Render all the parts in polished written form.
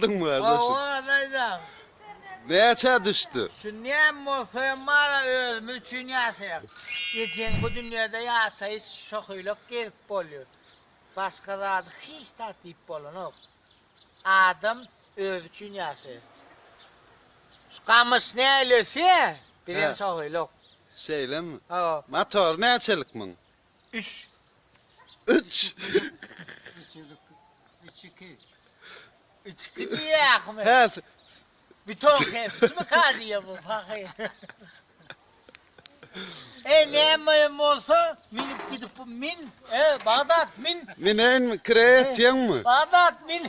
Aldyňmy gardaşym? Hawa daýzam. Näçä düşdi? Şu näme bolsa hem bara özümiz üçin ýaşaýak. Ejeň bu dünýede ýaşaýyş şohylak gezip bolýar. Başga zady hiç zat diýip bolanok. Adam özi üçin ýaşaýar. Şu gamyş nähili ösýär, bizem şohylak. Şeýlemi? Hawa. Motory näçelik muň? Üç. Üç. Üç iki. Üç iki diýýähmi? Hä. Büton kepçimi ka diýýär bu pahyr. E näme hem bolsa minip gidip bu min, e Bagdat min. Mineýinmi, kireý etýäňmi? Bagdat min.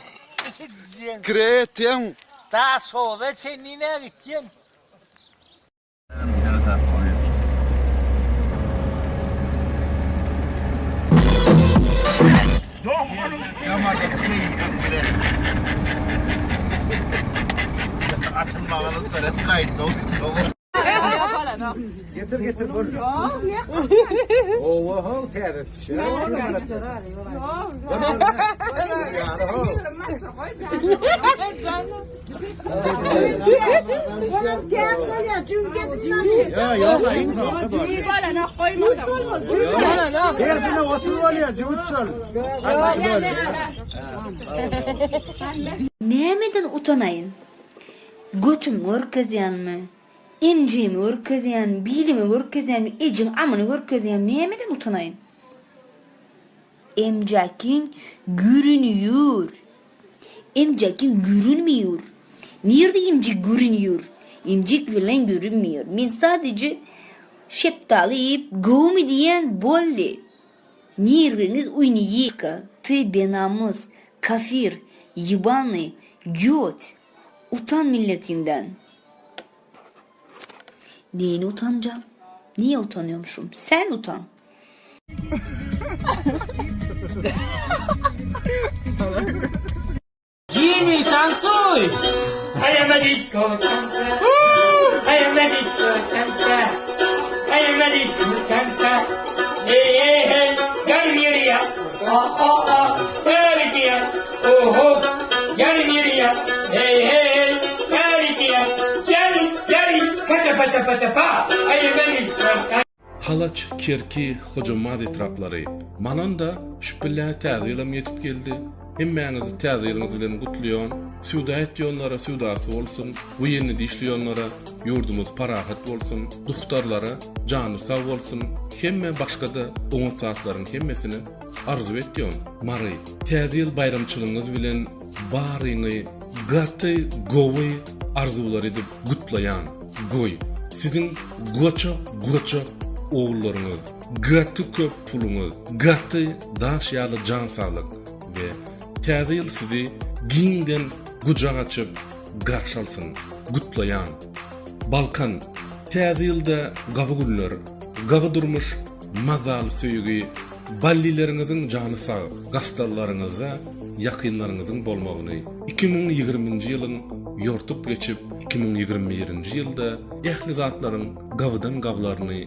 Diýen. Kireý etýäňmi? Daşoza çenli nä gitýän? Getir getir bol. Owa ho täze tişe. Ýa ýok iň soňky bol. Her güne 30 bolýar jüwüt şol. Nämeden utanaýyn? Götüm görkezýänmi? Emjimi görkezýänmi? Bilimi görkezýänmi? Ejeň amyny görkezýänmi? Nämeden utanaýyn? Emjäkiň görünýär. Emjäkiň görünmeýär. Nirde emjek görünýär? Emjek bilen görünmeýär. Men sadece şepdaly iýip gowumy diýýän boldy. Nirwiňiz uýny Ty benamys, kafir, ýybany, göt. Utan milletiňden. Neýine utanjam? Niýe utanýomşum? Sen utan. Jimmy tansuy! I am a disco dancer. I am a disco dancer. I am a disco dancer. Hey hey hey, yarım yarıya. Oh oh oh, yarıya. Oh oh, yarım yarıya. Hey hey hey, yarıya. Yarı yarı, kata pata pata pa. I am a disco dancer. Halaç, Kerki, Hojambaz etraplary. Mananda şüpbillä täze ýylam ýetip geldi. Hemmäňizi täze ýylyňyz bilen gutlaýan. Söwda etýonlara söwdasy bolsun, woýennide işleýonlara ýurdumyz parahat bolsun, duhtarlara jany sag bolsun, hemme başgada oňat zatlaryň hemmesini arzuw etýon. Mary, täze ýyl baýramçylygyňyz bilen baryňy gaty gowy arzuwlar edip gutlaýan. Goý, siziň goça goça ogullaryňyz, gaty köp puluňyz, gaty daş ýaly jan saglyk we Täze ýyl sizi giňden gujak açyp garşy alsyn. Gutlaýan. Balkan, Täze ýylda gawy günler, gawy durmuş, mazaly söýgi, Ballileriňiziň jany sag, gapdallaryňyzda ýakynlaryňyzyň bolmagyny, 2020-nji ýylyň ýortup geçip, 2021-nji ýylda ähli zatlaryň gabydan gablaryny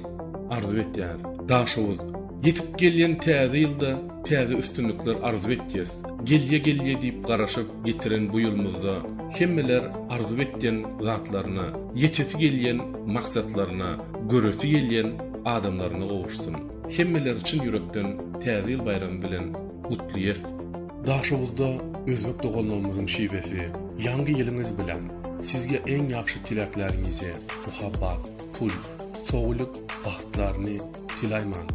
arzuw etýäs. Daşoguz, ýetip gelýän täze ýylda täze üstünlikler arzuw etýäs. Gelýe-gelýe diýip garaşyp getiren bu ýylymyzda hemmeler arzuw etýän zatlaryna, ýetesi gelýän maksatlaryna, göresi gelýän adamlaryna gowuşsyn. Hemmeleri çyn ýürekden Täze ýyl baýramy bilen gutlyýas. Daşoguzda özbek doganlarymyzyň şiwesi Ýaňy ýylyňyz bilen sizge eň ýagşy tilekleriňizi muhabbat, pul, sowlyk, bagtlaryny tilaýman.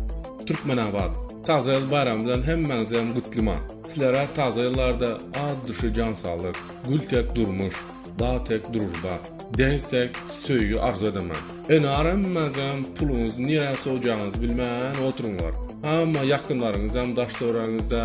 Türkmenabat, Taze ýyl baýramy bilen hemmäňizem gutlyman. Sizlere taze ýyllarda az duşy jan saglyk, gül tek durmuş, Dag tek družba, deňiz tek söýgi arzuw edemen. Enar hemmäňizem puluňyzy nirä sowjagyňyzy bilmän oturyňlar. Hamma ýakynlaryňyzam daş töweregiňizde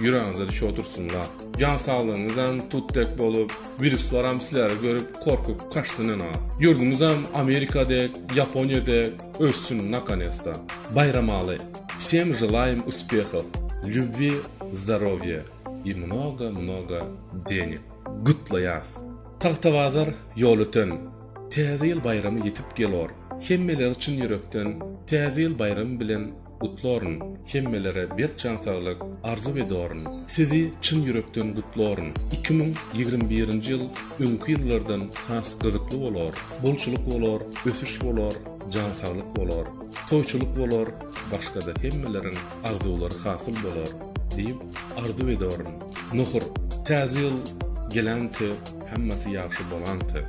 ýüregiňize düşüp otursynlar. Jan saglygyňyzam tut dek bolup, wiruslaram sizleri görüp korkup kaçsyn enar. Ýurdumyzam Amerika dek, Ýaponiýa dek össün nakonesta. Baýramaly. Wsem želaýym uspehov, lýubwi, zdorowýa i mnogo mnogo denig. Gutlaýas! Tagtabazar Ýolöten Täze ýyl baýramy ýetip gelor. Hemmeleri çyn ýürekden Täze ýyl baýramy bilen. gutlaryn, hemmelere berk jan saglyk arzuw edoryn. Sizi çyn ýürekden gutlaryn. 2021-nji ýyl öňki ýyllardan has gyzykly bolar, bolçulyk bolar, ösüş bolar, jan saglyk bolar, toýçulyk bolar, başga-da hemmeleriň arzuwlary hasyl bolar diýip arzuw edoryn. Nohur, Täze ýyl gelänti hemmesi ýagşy bolanty.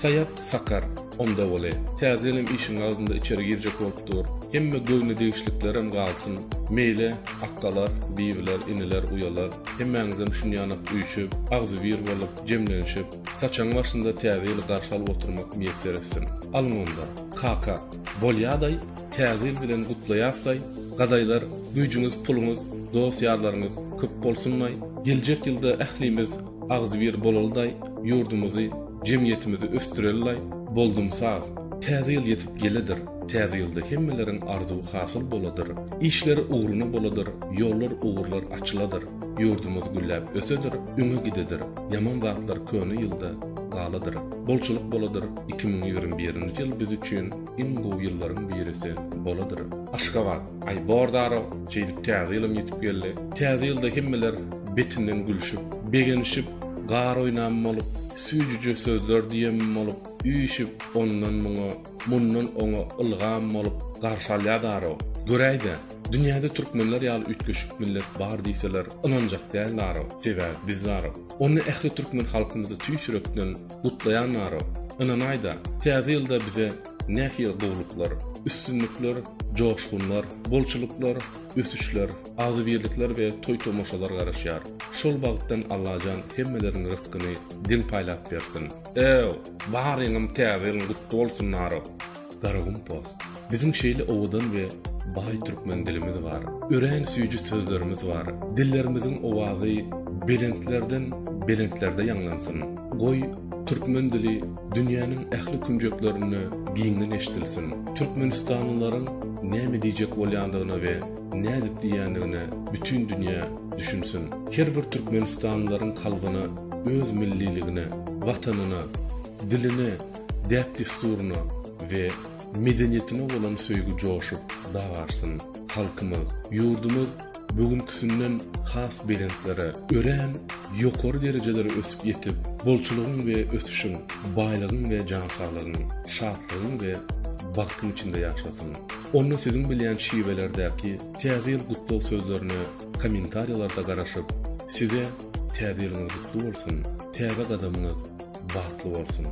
Saýat Sakar, Onda boly. Täze ýylam işiň agzynda içeri girjek bolup dur. Hemme göwne degişliklerem galsyn. Meýle, akgalar, bibiler, iniler, uýalar, hemmäňizem şunýanak üýşüp, agzybir bolup, jemlenişip, saçagyň başynda täze ýyly garşy alyp oturmak miýesser etsin. Alyň onda. Kaka, Bolýadaý, täze ýyl bilen gutlaýasaý, gadaýlar, güýjüňiz, puluňyz, dost-ýarlaryňyz köp bolsunlaý. Geljek ýylda ählimiz agzybir bolalydaý, ýurdumyzy, Jemgyýetimizi ösdürelilaý, boldum saz. Täze ýyl ýetip geledir, täze ýylda hemmeleriň arzuwy hasyl boladyr, işleri ugruna boladyr, ýollar ugurlar açyladyr, ýurdumyz gülläp ösedir, öňe gidedir, ýaman zatlar köne ýylda galadyr, bolçulyk boladyr, 2021-nji ýyl biz üçin iň gowy ýyllaryň birisi boladyr. Aşgabat, aý bordarow, şeýdip täze ýylam ýetip geldi. Täze ýylda hemmeler betinden gülşüp, begenişip, Gar oýnan bolup, süýjüje sözler diýen bolup, üýşüp, ondan muňa, mundan oňa ylgam bolup garşy alýadarow. Göräý-dä, dünýäde türkmenler ýaly üýtgeşik millet bar diýseler, ynanjak däldarow. Sebäbi bizdarow. Onda ähli türkmen halkymyzy tüýs ýürekden gutlaýandarow. Ynanaý-da, täze ýylda bize nähili gowulyklar, üstünlikler, joşgunlar, bolçulyklar, ösüşler, Agzybirlikler we toý-tomaşalar garaşýar. Şol bagtdan Allajan hemmeleriň ryskyny deň paýlap bersin. Ew, baryňam täze ýylyň gutly bolsun narod. Garagum post. Biziň şeýle owadan we baý türkmen dilimiz bar. Örän süýji sözlerimiz bar. Dillerimiziň owazy belentlerden belentlerde ýaňlansyn. Goý, türkmen dili dünýäniň ähli künjeklerinde giňden eşidilsin. Türkmenistanlylaryň näme diýjek bolýandygyna we nädip diýýändigine bütin dünýä düşünsin. Her bir türkmenistanlylaryň kalbyna öz milliligine, Watanyna, diline, däp-dessuryna we medeniýetine bolan söýgi joşup dag aşsyn. Halkymyz, ýurdumyz bu günküsinden has belentlere, örän ýokary derejelere ösüp ýetip, bolçulygyň we ösüşiň, baýlygyň we jan saglygyň, şatlygyň we bagtyň içinde ýaşasyn. Onda siziň bilýän şiwelerdäki Täze ýyl gutlag sözlerine kommentariýalarda garaşyp, size Täze ýylyňyz gutly bolsun, täze gadamyňyz bagtly bolsun!